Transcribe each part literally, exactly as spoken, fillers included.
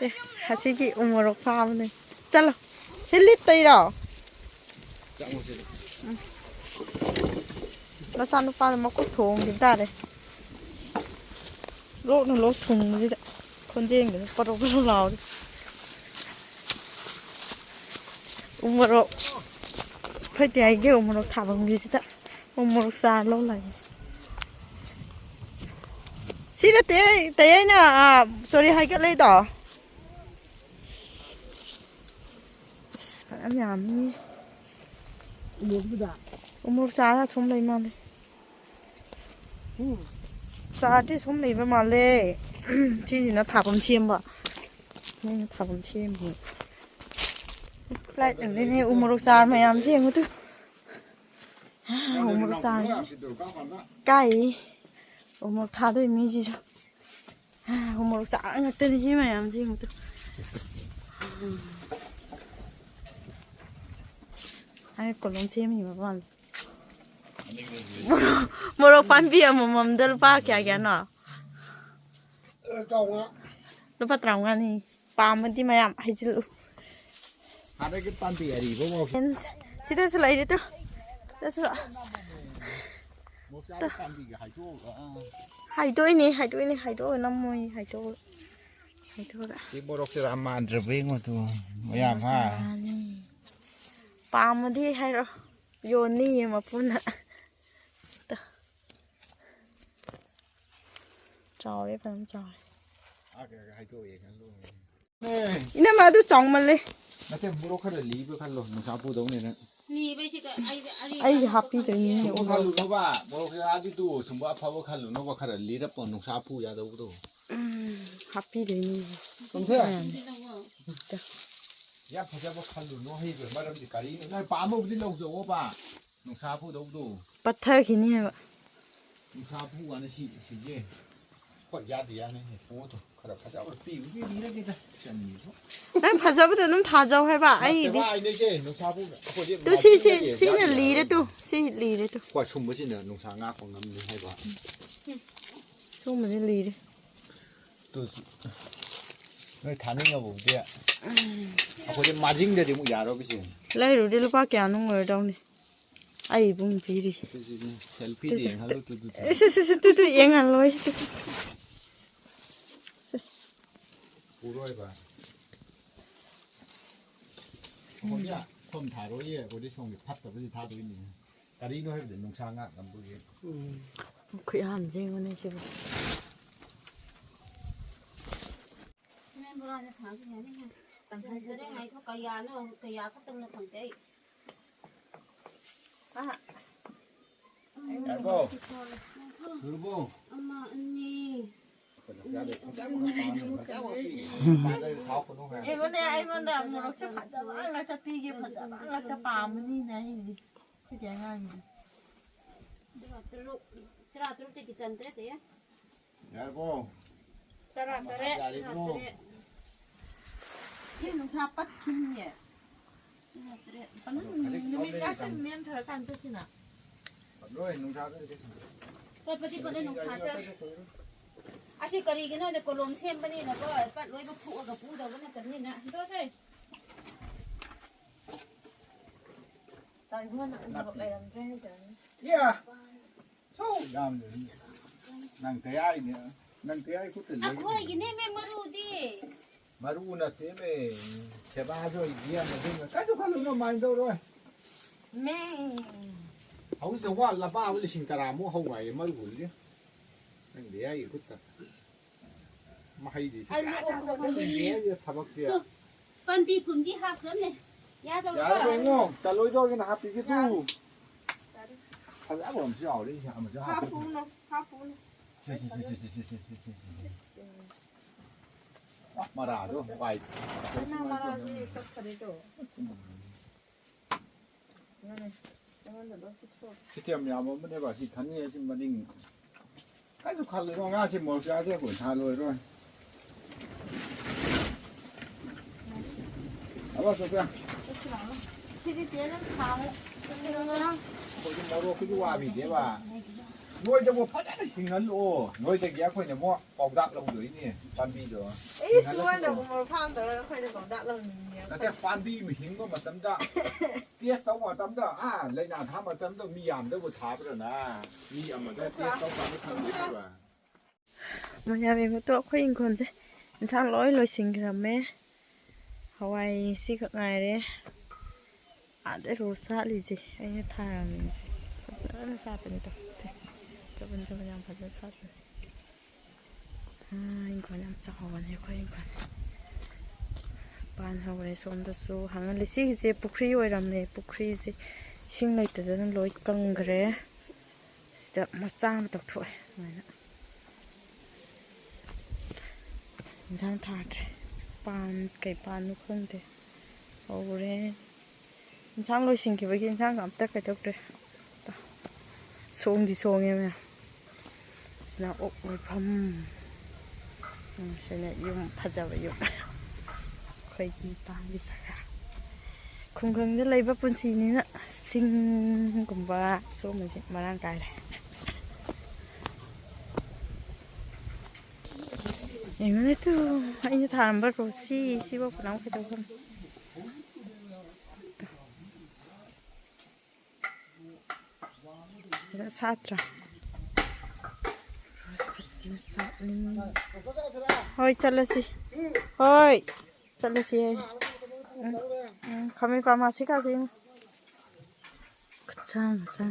ꯑꯦ, ꯑꯁꯤꯒꯤ ꯎ ꯃꯣꯔꯣꯛ ꯐꯥꯕꯅꯦ꯫ ꯆꯠꯂꯣ꯫ ꯁꯤ ꯂꯤꯠꯇꯣꯏꯔꯣ? ꯆꯪꯉꯨ ꯁꯤꯗ꯫ ꯎꯝ꯫ ꯅꯆꯥꯅꯨꯄꯥꯗꯣ ꯃꯀꯣꯛ ꯊꯣꯡꯈꯤꯕ ꯇꯥꯔꯦ꯫ ꯂꯣꯛꯅ ꯂꯣꯛ ꯊꯨꯡꯕꯁꯤꯗ ꯈꯣꯟꯖꯦꯜꯒꯁꯦ ꯄꯔꯧ ꯄꯔꯧ ꯂꯥꯎꯔꯤ꯫ ꯎ ꯃꯣꯔꯣꯛ, ꯑꯩꯈꯣꯏ ꯇꯌꯥꯏꯒꯤ ꯎ ꯃꯣꯔꯣꯛ ꯊꯥꯐꯝꯒꯤꯁꯤꯗ ꯎ ꯃꯣꯔꯣꯛ ꯆꯥꯔ ꯂꯧ ꯂꯥꯛꯏ꯫ ꯁꯤ ꯅꯠꯇꯦ, ꯇꯌꯥꯏꯅ, ꯑꯥ, ꯆꯣꯔꯤ ꯍꯥꯏꯒꯠꯂꯛꯏꯗꯣ꯫ ꯑꯁ, ꯐꯅꯌꯥꯝ ꯌꯥꯝꯃꯤ꯫ ꯎ ꯃꯣꯔꯣꯛ ꯆꯥꯔ ꯁꯨꯝ ꯂꯩ ꯃꯥꯜꯂꯦ꯫ ꯎꯝ꯫ ꯆꯥꯔꯗꯤ ꯁꯨꯝ ꯂꯩꯕ ꯃꯥꯜꯂꯦ꯫ ꯁꯤꯁꯤꯅ ꯊꯥꯐꯝ ꯁꯦꯝꯕ꯫ ꯃꯣꯏꯅ ꯊꯥꯐꯝ ꯁꯦꯝꯕ꯫ ꯂꯥꯏꯠ ꯂꯪꯂꯤꯅꯦ ꯎ ꯃꯣꯔꯣꯛ ꯆꯥꯔ ꯃꯌꯥꯝꯁꯦ ꯌꯦꯡꯉꯨ ꯇꯨ꯫ ꯎ ꯃꯣꯔꯣꯛ ꯆꯥꯔ꯫ ꯀꯥꯏ? ꯎ ꯃꯣꯔꯣꯛ ꯊꯥꯗꯣꯏ ꯃꯤꯁꯤꯁꯨ꯫ ꯎ ꯃꯣꯔꯣꯛ ꯆꯥꯔ ꯉꯥꯛꯇꯅꯤ ꯁꯤ ꯃꯌꯥꯝꯁꯦ ꯌꯦꯡꯉꯨ ꯇꯨ꯫ ꯑꯩ ꯀꯣꯂꯣꯝ ꯁꯦꯝꯃꯤꯕ ꯃꯥꯜꯂꯦ꯫ ꯃꯣꯔꯣꯛ, ꯃꯣꯔꯣꯛ ꯄꯥꯝꯕꯤ ꯑꯃꯃꯝꯗ ꯂꯨꯄꯥ ꯀꯌꯥ ꯀꯌꯥꯅꯣ? ꯂꯨꯄꯥ ꯇꯔꯥꯃꯉꯥꯅꯤ꯫ ꯄꯥꯝꯃꯗꯤ ꯃꯌꯥꯝ ꯍꯩꯖꯤꯜꯂꯨ꯫ ꯍꯥꯟꯅꯒꯤ ꯄꯥꯝꯕꯤ ꯑꯔꯤꯕ ꯐꯥꯎ꯫ ꯁꯤꯗꯁꯨ ꯂꯩꯔꯦ ꯇꯨ꯫ ꯁꯤꯗꯁꯨ꯫ ꯃꯣꯔꯣꯛ ꯆꯥꯕ ꯄꯥꯝꯕꯤꯒ ꯍꯥꯏꯗꯣꯛꯑꯒ, ꯑꯥ꯫ ꯍꯥꯏꯗꯣꯛꯏꯅꯦ, ꯍꯥꯏꯗꯣꯛꯏꯅꯦ, ꯍꯥꯏꯗꯣꯛꯑꯒ ꯅꯝꯃꯣꯏ, ꯍꯥꯏꯗꯣꯛꯑꯒ꯫ ꯍꯥꯏꯗꯣꯛꯑꯒ꯫ ꯁꯤ ꯃꯣꯔꯣꯛꯁꯦ ꯔꯥꯝ ꯃꯥꯟꯗ꯭ꯔꯕ ꯌꯦꯡꯉꯣ ꯇꯨ꯫ ꯃꯌꯥꯝ ꯍꯥ꯫ ꯃꯆꯥꯅꯤ꯫ ꯄꯥꯝꯃꯗꯤ ꯍꯥꯏꯔꯣ꯫ ꯌꯣꯟꯅꯤꯌꯦ ꯃꯄꯨꯅ꯫ ꯇꯨ꯫ ꯆꯥꯎꯔꯦ, ꯐꯖꯅ ꯆꯥꯎꯔꯦ꯫ ꯑꯥ, ꯀꯩꯅꯣ ꯍꯥꯏꯗꯣꯛꯑꯦ ꯈꯜꯂꯣ꯫ ꯏꯅꯝꯃ, ꯑꯗꯨ ꯆꯥꯎꯃꯜꯂꯦ꯫ ꯅꯠꯇꯦ, ꯃꯣꯔꯣꯛ ꯈꯔ ꯂꯤꯕ ꯈꯜꯂꯣ, ꯅꯨꯡꯁꯥ ꯄꯨꯗꯧꯅꯦ ꯅꯪ꯫ ꯂꯤꯕꯩꯁꯤꯗ ꯑꯩꯗꯤ ꯑꯔꯤꯕ ꯑꯩ ꯑꯃꯈꯛ ꯍꯥꯞꯄꯤꯗꯣꯏꯅꯤꯅꯦ, ꯈꯜꯂꯦ꯫ ꯁꯨꯝꯕ ꯎ ꯃꯣꯔꯣꯛ꯫ ꯈꯜꯂꯨꯅꯣꯕ, ꯃꯣꯔꯣꯛꯁꯦ ꯑꯗꯨꯗꯨ ꯁꯨꯝꯕ ꯑꯐꯕ ꯈꯜꯂꯨꯅꯣꯕ, ꯈꯔ ꯂꯤꯔꯞꯄ ꯅꯨꯡꯁꯥ ꯄꯨ ꯌꯥꯗꯧꯕꯗꯣ꯫ ꯎꯝ, ꯍꯥꯞꯄꯤꯗꯣꯏꯅꯤ꯫ ꯁꯣꯝꯊꯦ꯫ ꯃꯌꯥꯝꯁꯦ꯫ ꯌꯥꯝ ꯐꯖꯕ ꯈꯜꯂꯨꯅꯣ, ꯍꯩꯕ ꯃꯔꯝꯗꯤ ꯀꯔꯤꯅꯣ? ꯅꯪ ꯄꯥꯝꯃꯕꯨꯗꯤ ꯂꯧꯖꯧꯑꯣꯕ, ꯅꯨꯡꯁꯥ ꯐꯨꯗꯧꯗꯣ꯫ ꯄꯠꯊꯈꯤꯅꯤ ꯍꯥꯏꯕ꯫ ꯅꯨꯡꯁꯥ ꯐꯨ ꯋꯥꯅ ꯁꯤ, ꯁꯤꯁꯦ꯫ ꯍꯣꯏ, ꯌꯥꯗꯤ ꯌꯥꯅꯤ꯫ ꯄꯣꯠꯇꯣ ꯈꯔ ꯐꯖꯕ ꯄꯤꯕꯨꯗꯤ ꯂꯤꯔꯒꯦꯗ, ꯆꯅꯤꯗꯣ꯫ ꯅꯪ ꯐꯖꯕꯗꯣ ꯑꯗꯨꯝ ꯊꯥꯖꯧ ꯍꯥꯏꯕ, ꯑꯩꯗꯤ꯫ ꯅꯠꯇꯦꯕ, ꯑꯩꯅꯁꯦ ꯅꯨꯡꯁꯥ ꯐꯨ ꯑꯩꯈꯣꯏꯗꯤ ꯇꯨ, ꯁꯤ, ꯁꯤ, ꯌꯥꯗꯤ ꯁꯤꯅ ꯌꯥꯅꯤ ꯂꯤꯔꯦ ꯍꯥꯏꯕ꯫ ꯇꯨ, ꯁꯤ ꯂꯤꯔꯦ ꯇꯨ꯫ ꯍꯣꯏ, ꯁꯨꯝꯕꯁꯤꯅ ꯅꯨꯡꯁꯥ ꯉꯥꯛꯄ ꯉꯝꯅꯤ ꯍꯥꯏꯕ꯫ ꯁꯨꯝꯕꯁꯤ ꯂꯤꯔꯦ꯫ ꯇꯨ ꯁꯤ-, ꯅꯣꯏ ꯊꯥꯅꯤꯡꯉꯕꯨꯗꯤ ꯑꯩꯈꯣꯏꯗꯤ ꯃꯥꯔꯖꯤꯡꯗꯗꯤ ꯑꯃꯨꯛ ꯌꯥꯔꯣꯏ ꯁꯤ꯫ ꯂꯩꯔꯨꯗꯤ ꯂꯨꯄꯥ ꯀꯌꯥꯅꯣ ꯑꯣꯏꯔꯗꯧꯅꯤ꯫ ꯑꯩ ꯏꯕꯨꯡ ꯄꯤꯔꯤꯁꯦ꯫ ꯁꯦꯜꯐꯤꯗꯤ ꯌꯦꯡꯍꯜꯂꯨ ꯇꯨ, ꯇꯨ, ꯇꯨ꯫ ꯑꯦ, ꯁꯦ, ꯁꯦ, ꯁꯦ, ꯇꯨ, ꯇꯨ, ꯌꯦꯡꯍꯜꯂꯣꯏ꯫ ꯁꯦ꯫ ꯄꯨꯔꯣꯏꯕ꯫ ꯑꯩꯈꯣꯏꯅ ꯁꯣꯝ ꯊꯥꯔꯣꯏꯌꯦ, ꯑꯩꯈꯣꯏꯗꯤ ꯁꯣꯝꯒꯤ ꯐꯠꯇꯕꯁꯤ ꯊꯥꯗꯣꯏꯅꯤ꯫ ꯀꯔꯤꯅꯣ ꯍꯥꯏꯕꯗ ꯅꯨꯡꯁꯥ ꯉꯥꯛ ꯅꯝꯕꯒꯤ꯫ ꯎꯝ꯫ ꯈꯨꯌꯥꯝꯁꯦ ꯌꯦꯡꯉꯨꯅꯦ ꯁꯤꯕꯨ꯫ ꯁꯤꯃꯦꯟ ꯕꯣꯔꯥꯁꯦ ꯊꯥꯡꯁꯨ ꯌꯥꯅꯤ ꯍꯦ꯫ ꯇꯪꯈꯥꯏ ꯇꯔꯦꯠ ꯉꯥꯏꯈꯣ, ꯀꯌꯥꯅꯣ, ꯀꯌꯥ ꯈꯛꯇꯪꯅꯣ ꯈꯪꯗꯦ ꯑꯩ꯫ ꯑꯥ꯫ ꯌꯥꯔꯕꯣ? ꯂꯣꯏꯔꯕꯣ? ꯑꯃ, ꯑꯅꯤ, ꯌꯥꯔꯦ꯫ ꯐꯖꯕ ꯉꯥꯛꯇ ꯄꯥꯝꯃꯦ꯫ ꯐꯖꯕ ꯄꯤꯒꯦ꯫ ꯁꯥꯎ ꯀꯅꯨ ꯍꯥꯏ꯫ ꯑꯩꯉꯣꯟꯗ, ꯑꯩꯉꯣꯟꯗ ꯃꯣꯔꯣꯛꯁꯦ ꯐꯖꯕ ꯉꯥꯛꯇ ꯄꯤꯒꯦ, ꯐꯖꯕ ꯉꯥꯛꯇ ꯄꯥꯝꯕꯅꯤꯅ ꯑꯩꯁꯦ꯫ ꯑꯩꯈꯣꯏꯒꯤ ꯑꯉꯥꯡꯁꯦ꯫ ꯇꯔꯥ ꯇꯔꯨꯛ, ꯇꯔꯥ ꯇꯔꯨꯛꯇꯒꯤ ꯆꯟꯗ꯭ꯔꯦ, ꯇꯦ꯫ ꯌꯥꯔꯕꯣ? ꯇꯔꯥ ꯇꯔꯦꯠ꯫ ꯌꯥꯔꯦꯀꯣ? ꯁꯤ ꯅꯨꯡꯁꯥ ꯄꯠꯈꯤꯅꯤꯌꯦ꯫ ꯇꯔꯥ ꯇꯔꯦꯠ꯫ ꯑꯗꯨꯝ ꯅꯨꯃꯤꯠ ꯉꯥꯛꯇꯪ ꯅꯦꯝꯊꯔꯀꯥꯟ ꯆꯠꯁꯤꯅ꯫ ꯂꯣꯏ ꯅꯨꯡꯁꯥꯗ ꯂꯩ꯫ ꯄꯠꯄꯗꯤ ꯄꯠꯂꯦ ꯅꯨꯡꯁꯥꯗ꯫ ꯑꯁꯤ ꯀꯔꯤꯒꯤꯅꯣꯗ ꯀꯣꯂꯣꯝ ꯁꯦꯝꯕꯅꯤꯅꯀꯣ, ꯄꯠ ꯂꯣꯏꯅ ꯐꯨꯛꯑꯒ ꯄꯨꯗꯧꯕ ꯅꯠꯇꯕꯅꯤꯅ꯫ ꯍꯟꯗꯣꯛꯁꯦ꯫ ꯆꯥꯏꯕꯣꯟ ꯑꯃꯨꯛ ꯂꯩꯔꯝꯗ꯭ꯔꯦ ꯍꯥꯏꯗ꯭ꯔꯅꯦ꯫ ꯌꯥ! ꯁꯧ! ꯌꯥꯝ ꯂꯩꯔꯝꯃꯤ꯫ ꯅꯪ ꯇꯌꯥꯏꯅꯦ꯫ ꯅꯪ ꯇꯌꯥꯏ ꯈꯨꯠꯇ ꯂꯩ꯫ ꯑꯩꯈꯣꯏꯒꯤꯅꯦꯃꯦ ꯃꯔꯨꯗꯤ꯫ ꯃꯔꯨ ꯅꯠꯇꯦꯃꯦ꯫ ꯁꯦꯕꯥꯁꯨ ꯑꯩ ꯌꯦꯡꯉꯗꯣꯏꯅꯦ꯫ ꯀꯩꯁꯨ ꯈꯜꯂꯨꯅꯨ, ꯃꯥꯏꯅ ꯇꯧꯔꯣꯏ꯫ ꯃꯦ꯫ ꯍꯧꯖꯤꯛ ꯋꯥꯠꯂꯕ ꯂꯤꯁꯤꯡ ꯇꯔꯥꯃꯨꯛ ꯍꯧ ꯍꯥꯏꯌꯦ ꯃꯔꯨ ꯍꯨꯜꯂꯤ꯫ ꯅꯪ ꯇꯌꯥꯏꯒꯤ ꯈꯨꯠꯇ꯫ ꯃꯍꯩꯗꯤ ꯑꯩ ꯂꯣꯛ ꯈꯨꯕ ꯍꯧꯔꯦ꯫ ꯊꯕꯛꯇꯤ꯫ ꯇꯨ, ꯄꯥꯟꯕꯤ ꯀꯨꯟꯗꯤ ꯍꯥꯞꯈ꯭ꯔꯕꯅꯦ꯫ ꯌꯥꯗꯧꯔꯕ? ꯌꯥꯔꯔꯣꯏꯉꯣ, ꯆꯜꯂꯣꯏꯗꯧꯔꯒꯅ ꯍꯥꯞꯄꯤꯒꯦ ꯇꯨ꯫ ꯌꯥꯔꯦ꯫ ꯌꯥꯔꯦ꯫ ꯐꯖꯕ ꯑꯃꯁꯨ ꯌꯥꯎꯔꯦ, ꯑꯃꯁꯨ ꯍꯥꯞꯄꯤꯒꯦ꯫ ꯍꯥꯞꯄꯨꯅꯣ, ꯍꯥꯞꯄꯨꯅꯣ꯫ ꯁꯦ, ꯁꯦ, ꯁꯦ꯫ ꯑ, ꯃꯔꯥꯗꯣ ꯋꯥꯏ꯫ ꯑꯩꯅ ꯃꯔꯥꯗꯤ ꯆꯠꯈ꯭ꯔꯦꯗꯣ꯫ ꯎꯝ꯫ ꯁꯤꯇꯦꯝ ꯌꯥꯝꯕ ꯑꯃꯅꯦꯕ, ꯁꯤ ꯊꯟꯅꯤ ꯍꯥꯏꯁꯤ ꯃꯅꯤꯡ꯫ ꯀꯩꯁꯨ ꯈꯜꯂꯨꯅꯨ, ꯉꯥꯁꯤ ꯃꯣꯔꯣꯛ ꯆꯥꯁꯦ, ꯑꯩꯈꯣꯏ ꯊꯥ ꯂꯣꯏꯔꯣꯏ꯫ ꯑꯕ, ꯆꯠꯁꯦ꯫ ꯁꯤꯗꯤ ꯇꯦꯅ ꯊꯥꯔꯦ꯫ ꯑꯩꯈꯣꯏꯗꯤ ꯃꯣꯔꯣꯛꯀꯤꯗꯤ ꯋꯥꯕꯤꯗꯦꯕ꯫ ꯅꯣꯏꯗꯕꯨ ꯐꯖꯅ ꯍꯤꯡꯍꯜꯂꯣ꯫ ꯅꯣꯏꯗꯒꯤ ꯑꯩꯈꯣꯏꯅ ꯑꯃꯨꯛ ꯄꯥꯎꯗꯥꯛ ꯂꯧꯗꯣꯏꯅꯦ ꯄꯥꯝꯕꯤꯗꯣ꯫ ꯏꯁ, ꯍꯤꯡꯍꯜꯂꯁꯤ꯫ ꯃꯣꯏꯅ ꯎꯃꯣꯔꯣꯛ ꯐꯥꯝ ꯇꯧꯔꯒ ꯑꯩꯈꯣꯏꯅ ꯄꯥꯎꯗꯥꯛ ꯂꯧꯅꯤꯡꯉꯦ꯫ ꯅꯠꯇꯦ, ꯄꯥꯝꯕꯤ ꯑꯃ ꯍꯤꯡꯕ ꯃꯇꯝꯗ, ꯇꯦꯁ ꯇꯧꯕ ꯃꯇꯝꯗ, ꯑꯥ, ꯂꯩꯅꯥ ꯊꯥ ꯃꯇꯝꯗ ꯃꯤ ꯌꯥꯝꯗꯕꯨ ꯊꯥꯕ꯭ꯔꯅ? ꯃꯤ ꯑꯃꯗ ꯑꯁ, ꯇꯦꯁ ꯇꯧꯕ ꯀꯥꯟꯗ ꯈꯪꯗꯣꯏꯕ꯫ ꯃꯌꯥꯝ ꯌꯦꯡꯉꯨ ꯇꯨ, ꯑꯩꯈꯣꯏ ꯏꯪꯈꯣꯜꯁꯦ ꯏꯟꯁꯥꯡ ꯂꯣꯏ ꯂꯣꯏꯁꯤꯟꯈ꯭ꯔꯝꯃꯦ꯫ ꯍꯋꯥꯏ ꯁꯤꯈꯛ ꯉꯥꯏꯔꯦ꯫ ꯑꯥꯗ ꯔꯣꯁ ꯁꯥꯠꯂꯤꯁꯦ ꯑꯩꯅ ꯊꯥꯔꯝꯃꯤꯁꯦ꯫ ꯐꯖꯅ ꯁꯥꯠꯄꯅꯦ ꯇꯣ꯫ ꯁꯦ, ꯆꯕꯨꯟ ꯆꯕꯨꯟ ꯌꯥꯝ ꯐꯖꯅ ꯁꯥꯠꯄꯅꯦ꯫ ꯑꯥ, ꯏꯪꯈꯣꯜ ꯌꯥꯝ ꯆꯥꯎꯕꯅꯦ ꯑꯩꯈꯣꯏ ꯏꯪꯈꯣꯜ꯫ ꯄꯥꯟ ꯍꯧꯔꯦ ꯁꯣꯝꯗꯁꯨ꯫ ꯍꯥꯡꯍꯜꯂꯤ꯫ ꯁꯤꯒꯤꯁꯦ ꯄꯨꯈ꯭ꯔꯤ ꯑꯣꯏꯔꯝꯃꯦ꯫ ꯄꯨꯈ꯭ꯔꯤꯁꯦ ꯏꯁꯤꯡ ꯂꯩꯇꯗꯅ ꯂꯣꯏ ꯀꯪꯈ꯭ꯔꯦ꯫ ꯁꯤꯗ ꯃꯆꯥ ꯑꯃ ꯇꯧꯊꯣꯛꯑꯦ ꯁꯨꯃꯥꯏꯅ꯫ ꯏꯟꯁꯥꯡ ꯊꯥꯗ꯭ꯔꯦ꯫ ꯄꯥꯟ ꯀꯩ ꯄꯥꯟꯅꯣ ꯈꯪꯗꯦ꯫ ꯍꯧꯔꯦ꯫ ꯏꯟꯁꯥꯡ ꯂꯣꯏꯁꯤꯟꯈꯤꯕꯒꯤ ꯏꯟꯁꯥꯡꯒ ꯑꯝꯇ ꯀꯩꯗꯧꯗ꯭ꯔꯦ꯫ ꯁꯣꯡꯗꯤ ꯁꯣꯡꯉꯦ ꯃꯌꯥꯝ꯫ ꯁꯤꯅ ꯑꯣꯛ ꯂꯣꯏꯐꯝ꯫ ꯎꯝ, ꯁꯤꯅ ꯌꯨꯝ ꯐꯖꯕ ꯌꯨꯝ꯫ ꯑꯩꯈꯣꯏꯒꯤ ꯄꯥꯝꯒꯤ ꯖꯒꯥ꯫ ꯈꯨꯡꯒꯪꯗ ꯂꯩꯕ ꯄꯨꯟꯁꯤꯅꯤꯅ ꯁꯤꯡꯒꯨꯝꯕ ꯁꯤꯒꯨꯝꯕꯁꯦ ꯃꯔꯥꯡ ꯀꯥꯏꯔꯦ꯫ ꯌꯦꯡꯉꯨꯅꯦ ꯇꯨ, ꯑꯩꯅ ꯊꯥꯔꯝꯕ ꯔꯣꯁ ꯁꯤ, ꯁꯤꯐꯥꯎ ꯐꯅꯌꯥꯝ ꯀꯩꯗꯧꯈ꯭ꯔꯕꯅꯤ꯫ ꯐꯖꯅ ꯁꯥꯠꯇ꯭ꯔꯥ? ꯔꯣꯁ ꯐꯖꯅ ꯁꯥꯠꯂꯤ꯫ ꯍꯣꯏ, ꯆꯠꯂꯁꯤ꯫ ꯍꯣꯏ, ꯆꯠꯂꯁꯤ꯫ ꯎꯝ, ꯎꯝ, ꯈꯥꯃꯦꯟ ꯐꯥꯔꯃꯥꯁꯤ ꯀꯥꯁꯦ ꯌꯦꯡꯉꯨ꯫ ꯈꯨꯠꯁꯥ ꯃꯆꯥ꯫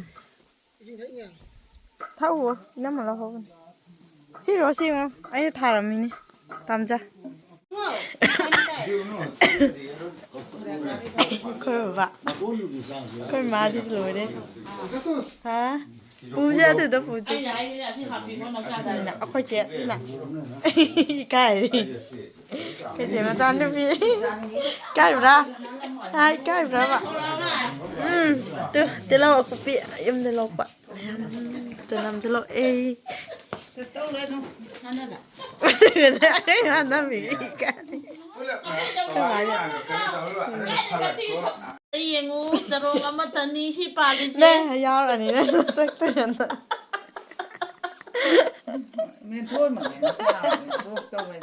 ꯊꯛꯎ, ꯏꯅꯝꯃ ꯂꯧꯍꯧꯕꯅꯤ꯫ ꯁꯤꯔꯣ, ꯁꯤ ꯌꯦꯡꯉꯣ꯫ ꯑꯩꯅ ꯊꯥꯔꯝꯃꯤꯅꯤ꯫ ꯇꯥꯝꯖꯥ꯫ ꯑꯩꯈꯣꯏ ꯕꯕꯥ꯫ ꯑꯩꯈꯣꯏ ꯃꯥꯗꯤ ꯂꯣꯏꯔꯦ꯫ ꯍꯥ? ꯄꯨꯁꯦ ꯑꯗꯨꯗ ꯄꯨꯁꯦ꯫ ꯑꯩꯅ ꯍꯥꯏꯁꯤꯅꯦ ꯑꯁꯤ ꯍꯥꯞꯄꯤꯕ ꯃꯆꯥꯗ꯫ ꯑꯩꯈꯣꯏ ꯆꯦ ꯑꯗꯨꯅ꯫ ꯏꯀꯥꯏ꯫ ꯀꯩꯆꯦ ꯃꯆꯥꯅꯨꯄꯤ꯫ ꯏꯀꯥꯏꯕ꯭ꯔꯥ? ꯍꯥ, ꯏꯀꯥꯏꯕ꯭ꯔꯥꯕ? ꯎꯝ, ꯇꯨ, ꯇꯤꯜꯍꯧ ꯑꯀꯨꯞꯄꯤ ꯌꯨꯝꯗ ꯂꯣꯛꯄ꯫ ꯆꯅꯝꯁꯨ ꯂꯣꯛꯑꯦ꯫ ꯌꯦꯡꯉꯨ, ꯆꯔꯣꯡ ꯑꯃꯠꯇꯅꯤ ꯁꯤ ꯄꯥꯜꯂꯤꯁꯦ꯫ ꯅꯪ ꯌꯥꯎꯔꯅꯤ, ꯅꯪ ꯆꯠꯇꯣꯏꯅ꯫ ꯃꯦꯟꯊꯣꯛꯑꯝꯕꯅꯦ, ꯃꯆꯥ ꯑꯃ ꯃꯦꯟꯊꯣꯛꯇꯧꯕꯅꯦ꯫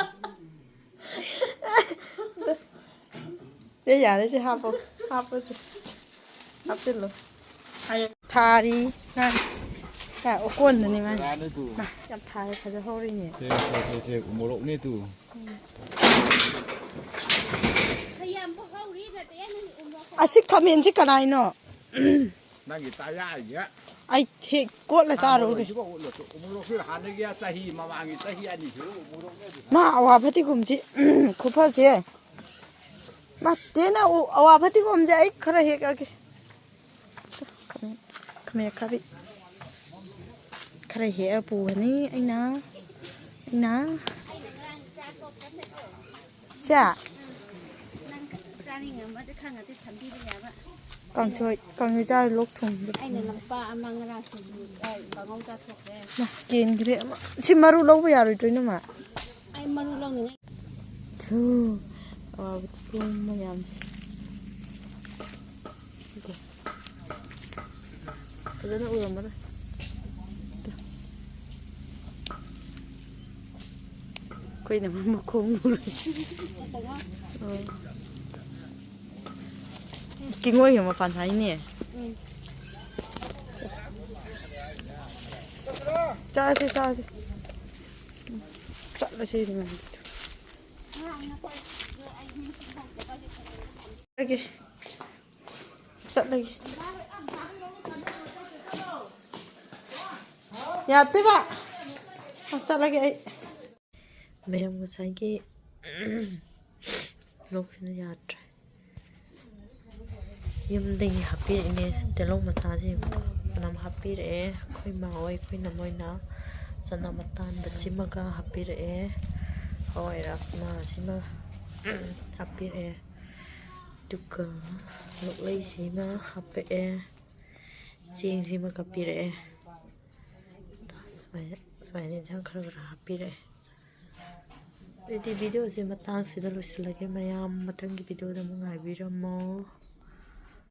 ꯁꯦ ꯌꯥꯔꯦ, ꯁꯤ ꯍꯥꯞꯄꯣ꯫ ꯍꯥꯞꯄꯣ ꯁꯦ꯫ ꯍꯥꯞꯆꯤꯜꯂꯣ꯫ ꯊꯥꯔꯤ꯫ ꯉꯥ꯫ ꯉꯥ ꯑꯣꯀꯣꯟꯗꯨꯅꯤ ꯃꯥꯅ꯫ ꯌꯥꯔꯦ ꯇꯨ꯫ ꯃꯥ, ꯌꯥꯝ ꯊꯥꯔꯦ, ꯐꯖꯍꯧꯔꯤꯅꯦ꯫ ꯁꯦ, ꯁꯦ, ꯁꯦ, ꯁꯦ, ꯎꯃꯣꯔꯣꯛꯅꯦ ꯇꯨ꯫ ꯑꯁꯤ ꯈꯥꯃꯦꯟꯁꯤ ꯀꯅꯥꯏꯅꯣ? ꯅꯪꯒꯤ ꯇꯌꯥꯏꯁꯦ꯫ ꯑꯩ ꯍꯦꯛ ꯀꯣꯠꯂ ꯆꯥꯔꯨꯔꯦ꯫ ꯁꯤꯐꯥꯎ ꯎꯠꯂꯣ ꯇꯨ꯫ ꯎꯃꯣꯔꯣꯛꯁꯤ ꯍꯥꯟꯅꯒꯤ ꯆꯍꯤ, ꯃꯃꯥꯡꯒꯤ ꯆꯍꯤ ꯑꯅꯤ ꯁꯨꯔꯦ ꯎꯃꯣꯔꯣꯛꯅꯦ ꯑꯗꯨ꯫ ꯃꯥ ꯑꯋꯥ ꯐꯗꯤꯒꯣꯝꯁꯤ ꯈꯨꯐꯁꯦ꯫ ꯃꯥ ꯇꯦꯅ ꯎ-, ꯑꯋꯥ ꯐꯗꯤꯒꯣꯝꯁꯦ ꯑꯩ ꯈꯔ ꯍꯦꯛꯑꯒꯦ꯫ ꯈꯥꯃꯦꯟ, ꯈꯥꯃꯦꯟ ꯑꯈꯥꯕꯤ ꯈꯔ ꯍꯦꯛꯑ ꯄꯨꯒꯅꯤ ꯑꯩꯅ, ꯑꯩꯅ꯫ ꯁꯦ꯫ ꯅꯪ ꯆꯥꯅꯤꯡꯉꯝꯃꯗꯤ ꯈꯪꯉꯗꯤ ꯊꯝꯕꯤꯕ ꯌꯥꯕ꯫ ꯀꯥꯡꯁꯣꯏ, ꯀꯥꯡꯁꯣꯏ ꯆꯥꯔ ꯂꯣꯛ ꯊꯨꯡꯕ꯫ ꯑꯩꯅ ꯂꯨꯄꯥ ꯑꯃ ꯉꯔꯥꯡ ꯁꯤꯡꯖꯨ, ꯑ, ꯀꯥꯡꯍꯧ ꯆꯥꯊꯣꯛꯈ꯭ꯔꯦ꯫ ꯃꯥ, ꯀꯦꯟꯈ꯭ꯔꯦ ꯑꯃ꯫ ꯁꯤ ꯃꯔꯨ ꯂꯧꯕ ꯌꯥꯔꯣꯏꯗ꯭ꯔꯣ, ꯏꯅꯝꯃ? ꯑꯩ ꯃꯔꯨ ꯂꯧꯅꯤꯡꯉꯥꯏ꯫ ꯊꯨ, ꯑꯋꯥꯕ ꯊꯤꯕꯣꯡ ꯃꯌꯥꯝꯁꯦ꯫ ꯐꯖꯅ ꯎꯔꯝꯃꯔꯣꯏ꯫ ꯑꯩꯈꯣꯏꯅ ꯃꯈꯣꯡ ꯎꯔꯦ꯫ ꯑꯣ꯫ ꯀꯤꯡꯉꯣꯏꯒꯤ ꯃꯄꯥꯟ ꯍꯥꯏꯅꯦ꯫ ꯎꯝ꯫ ꯆꯥꯁꯤ, ꯆꯥꯁꯤ꯫ ꯆꯠꯂꯁꯤ ꯑꯗꯨꯝ꯫ ꯆꯠꯂꯒꯦ꯫ ꯆꯠꯂꯒꯦ꯫ ꯌꯥꯠꯇꯦꯕ꯫ ꯆꯠꯂꯒꯦ ꯑꯩ꯫ ꯃꯌꯥꯝ ꯉꯁꯥꯏꯒꯤ ꯂꯣꯛꯁꯤꯅ ꯌꯥꯗ꯭ꯔꯦ꯫ ꯌꯨꯝꯗꯒꯤ ꯍꯥꯞꯄꯤꯔꯛꯏꯅꯦ ꯇꯤꯜꯍꯧ ꯃꯆꯥꯁꯤ꯫ ꯐꯅꯌꯥꯝ ꯍꯥꯞꯄꯤꯔꯛꯑꯦ ꯑꯩꯈꯣꯏ ꯃꯥ ꯍꯣꯏ, ꯑꯩꯈꯣꯏ ꯏꯅꯝꯃ ꯍꯣꯏꯅ꯫ ꯆꯅꯝ ꯑꯇꯥꯟꯕꯁꯤꯃꯒ ꯍꯥꯞꯄꯤꯔꯛꯑꯦ꯫ ꯍꯋꯥꯏ ꯔꯥꯖꯃꯥꯁꯤꯃ ꯍꯥꯞꯄꯤꯔꯛꯑꯦ꯫ ꯑꯗꯨꯒ ꯂꯣꯛꯂꯩꯁꯤꯃ ꯍꯥꯞꯄꯛꯑꯦ꯫ ꯆꯦꯡꯁꯤꯃ ꯀꯥꯞꯄꯤꯔꯛꯑꯦ꯫ ꯁꯨꯃꯥꯏꯅ, ꯁꯨꯃꯥꯏꯅ ꯏꯟꯁꯥꯡ ꯈꯔ ꯈꯔ ꯍꯥꯞꯄꯤꯔꯛꯑꯦ꯫ ꯑꯗꯨꯗꯤ ꯚꯤꯗꯤꯑꯣꯁꯦ ꯃꯇꯥꯡꯁꯤꯗ ꯂꯣꯏꯁꯤꯜꯂꯒꯦ꯫ ꯃꯌꯥꯝ ꯃꯊꯪꯒꯤ ꯚꯤꯗꯤꯑꯣꯗ ꯑꯃꯨꯛ ꯉꯥꯏꯕꯤꯔꯝꯃꯣ꯫